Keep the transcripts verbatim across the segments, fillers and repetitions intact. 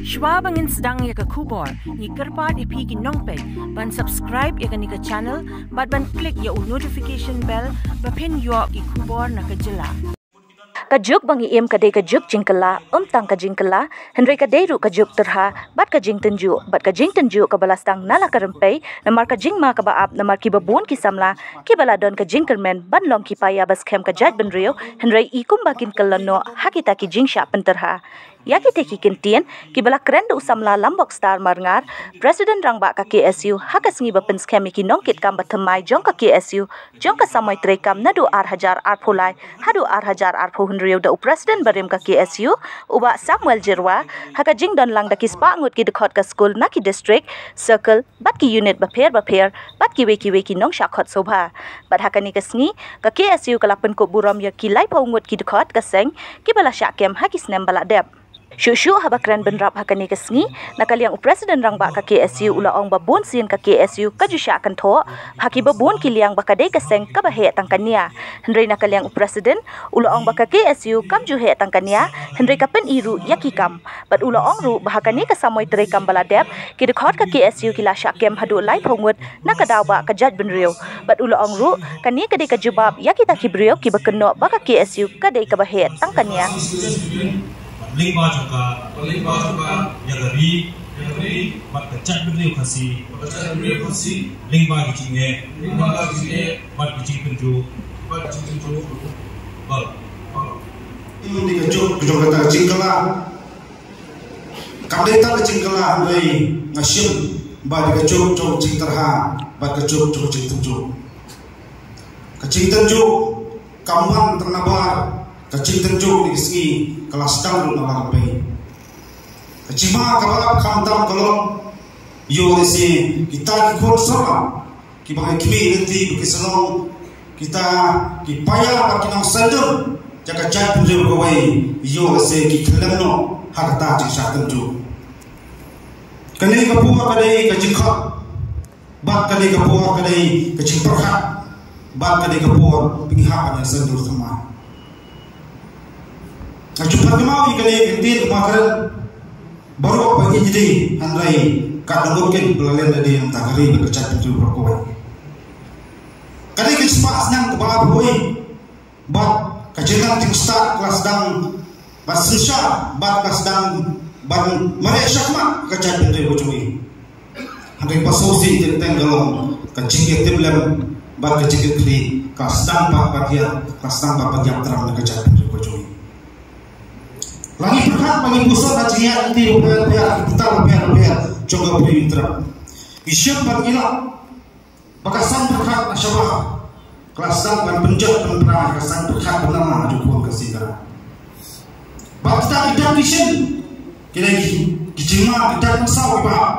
Shwa ba ngin sdang ïa ka khubor, ngi kyrpad ïa phi ki nongpeit ban subscribe ïa kane ka channel bad ban click ïa u notification bell ba phin ïoh ki khubor na ka jylla. Ka juk ba ngi im ka dei ka juk jingkylla, ym tang ka jingkylla, hynrei ka dei ruh ka juk tyrha bad ka jingtynjuh, bad ka jingtynjuh kaba la sdang na la ka rympei, namar ka jingma kaba ap, namar kiba bun ki samla kiba la don ka jingkyrmen ban long ki paia ba skhem ka jaitbynriew, hynrei i kumba kin kylla noh ha kita ki jingshah pyntyrha. Ïa kita ki kyntien kiba la kren da u samla Lambok Star Marngar, President Rangbah ka K S U, ha ka sngi ba pynskhem ïa ki nongkitkam ba thymmai jong ka K S U jong ka samoi treikam naduh ar hajar arphew lai haduh ar hajar arphew hynriew da u President barim ka K S U, u Bah Samuel Jyrwa, ha ka jingdon lang da ki spah ngut ki dkhot ka skul na ki district, circle bad ki unit bapher bapher bad kiwei kiwei ki nongshah khot sngewbha. Bad ha kane ka sngi ka K S U ka la pynkup burom ïa ki laiphew ngut ki dkhot ka seng kiba la shah kem ha ki snem ba la dep. Shuh shuh haba kren bynrap ha kane ka sngi, na ka liang u President Rangbah ka K S U u la ong ba bun sien ka K S U ka ju shah kynthoh ha kiba bun ki liang ba ka dei ka seng kaba heh tang ka nia. Hynrei na ka liang u President u la ong ba ka K S U kam ju heh tang ka nia, hynrei ka pyni ruh ïa ki kam. Bad u la ong ruh ba ha kane ka samoi treikam ba la dep, ki dkhot ka K S U ki la shah kem haduh laiphew ngut na ka daw ba ka jaitbynriew. Bad u la ong ruh kane ka dei ka jubab ïa kita ki briew kiba kynnoh ba ka K S U ka dei kaba heh tang ka nia. Lyngba jong ka, lyngba jong ka, ïa ka ri, ïa ka ri, bad ka jaitbynriew Khasi, bad ka jaitbynriew Khasi, lyngba ki jingeh, lyngba ki jingeh, bad ki jingtynjuh, bad ki jingtynjuh. Bad, bad. Ïa ka juk jong kata ka jingkylla. Kam dei tang ka jingkylla hynrei nga shim ba dei ka juk jong jingtyrha bad ka juk jong jingtynjuh. Ka jingtynjuh kam wan tang nabar, ka jingtynjuh kine ki sngi ka la sdang ruh na la rympei. Ka jingma kaba ap khamtam ka long ïoh lehse kita ki khun samla kiba ngi khmih lynti ba ki sa long kita ki paia bad ki nongsaiñdur jong ka jaitbynriew kawei, ïoh lehse ki khyllem noh ha kata jingshah tynjuh. Kane ka por ka dei ka jingkhot bad ka dei ka por ka dei ka jingpyrkhat bad ka dei ka por pynhap ban ïasaiñdur thymmai. Nga ju pat kynmaw ïa kane ka ktien kaba kren baroh ba ïeit ïa dei, hynrei ka dang dei ba la len da dei na ka ri bad ka jaitbynriew baroh kawei. Ka dei ka spah snem kaba arphew wei bad ka jingnang jingstad ka la sdang ban synshar bad ka sdang ban mareh shakhmat ka jaitbynriew ka jong ngi. Hynrei ba sngewsih teng teng ka long ka jingïatiplem bad ka jingkitkhlieh ka sdang pat ban ïap, ka sdang pat ban ïap tram na ka jaitbynriew ka jong ngi. La ngi pyrkhat ba ngi pyrshah ka jingïaid lynti bapher bapher, ki bynta bapher bapher jong ka Bri Hynñiewtrep. Ngi shem bad ngi lah ba ka saiñ pyrkhat na shabar ka la sdang ban pynjot pynpra ïa ka saiñ pyrkhat pynama jong ka Khasi Khara. Bad kita ki dak ki shin, ki dei ki, ki jingma, ki dak mynsaw kiba hap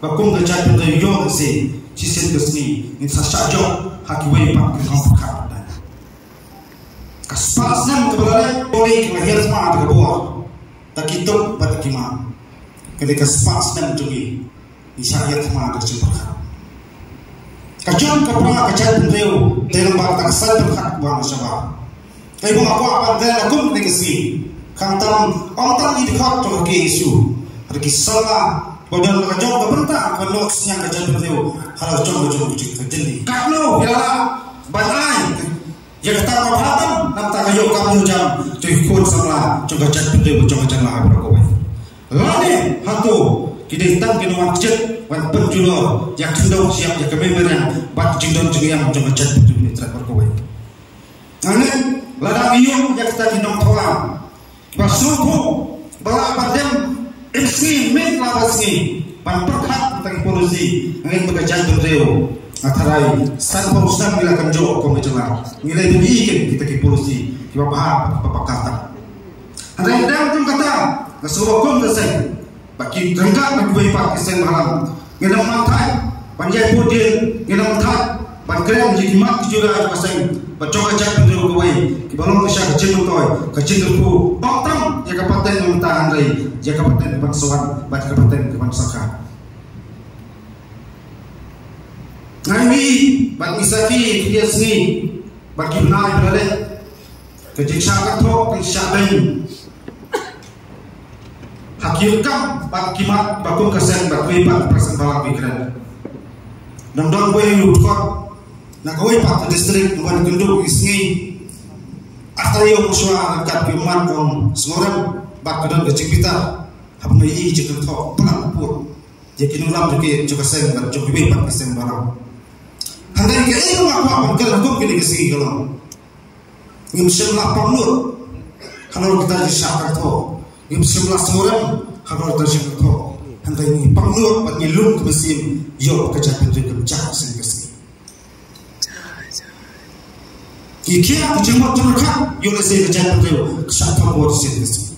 ba kum ka jaitbynriew ïoh lehse shisien ka sngi ngin sa shah jop ha kiwei pat ki thong pyrkhat. Ka spah snem kaba la leit, ka la hiar thma da ka bor, da ki tuk bad da ki man. Ka dei ka spah snem jong ngi. Ngi shah ïa thma da ka jingpyrkhat. Ka jong ka pra ka jaitbynriew dei lyngba kata ka saiñ pyrkhat ba ngi shabar. Kaei ba nga kwah ban kren kum kane ka sngi, khamtam ym tang i dkhot jong ka K S U, hynrei ki samla ba don la ka jong ka bynta ban noh synñiang ka jaitbynriew ha la ka jong ka jong ka jingkyrkhu. Katno phi la lah ban ai ïa kata ka bha tam, namar ka ïoh kam ïoh jam jong ki khun samla jong ka jaitbynriew jong ka jylla baroh kawei. Lane hato ki dei tang ki nongwan kjit wan pynjulor ïa ka khyndew shyiap, ïa ka mei mariang bad jingdon jingïam jong ka jaitbynriew Hynñiewtrep baroh kawei. Nga ngeit lada ngi ïoh ïa kita ki nongthoh lang ba sngewthuh, ba lah ban dem im sngi, miet lah ban sngi ban pyrkhat tang ki polisi, nga ngeit ba ka jaitbynriew, nga tharai sanphew snem ngi la kynjoh kum ka jylla, ngi la ïohi kita ki polisi kiba bha, kiba bakla. Hynrei dang jong kata, nga sngewbha kum ka seng ba ki ryngkat bad kiwei pat ki seng bhalang, ngin ym thait ban ïai pud dien, ngin ym thait ban kren ïa ki mat ki jura jong ka seng bad jong ka jaitbynriew kawei, kiba long sha ka jingmyntoi, ka jingkyrkhu, ym tang ïa ka pateng mynta hynrei ïa ka pateng kaban sa wan bad ka pateng kaban sa kha. Nga ïohi bad ngi sakhi ïa ki sngi bad ki bnai ba la leit, ka jingshah kynthoh, ka jingshah beiñ ha Ki kam bad ki mat ba kum ka seng bad kiwei pat ki president balang ki kren. Nang don kiwei u dkhot na kawei pat ka district ban kynduh ki sngi. Hata ïoh mynshuwa ryngkat ki ummat jong Sngewrem bad ka don ka jingbitar. Haba ngi ïohi jingkynthoh palat pur ïa ki nonglam jong ki, jong ka seng bad jong kiwei pat ki seng balang. Hynrei kaei kaba nga kwah ban kren ha kum kine ki sngi ka long, ngim shym la pang lut halor kita ki jingshah kynthoh. Ngim shym la sngewrem halor kita ki jingkynthoh. Hynrei ngi pang lut bad ngi lum ka mynsiem ïoh ka jaitbynriew kynjah sien ka sngi. Ngi khia ka jingmut jingpyrkhat ïoh lehse ka jaitbynriew ka shah thang bor sien ka sngi.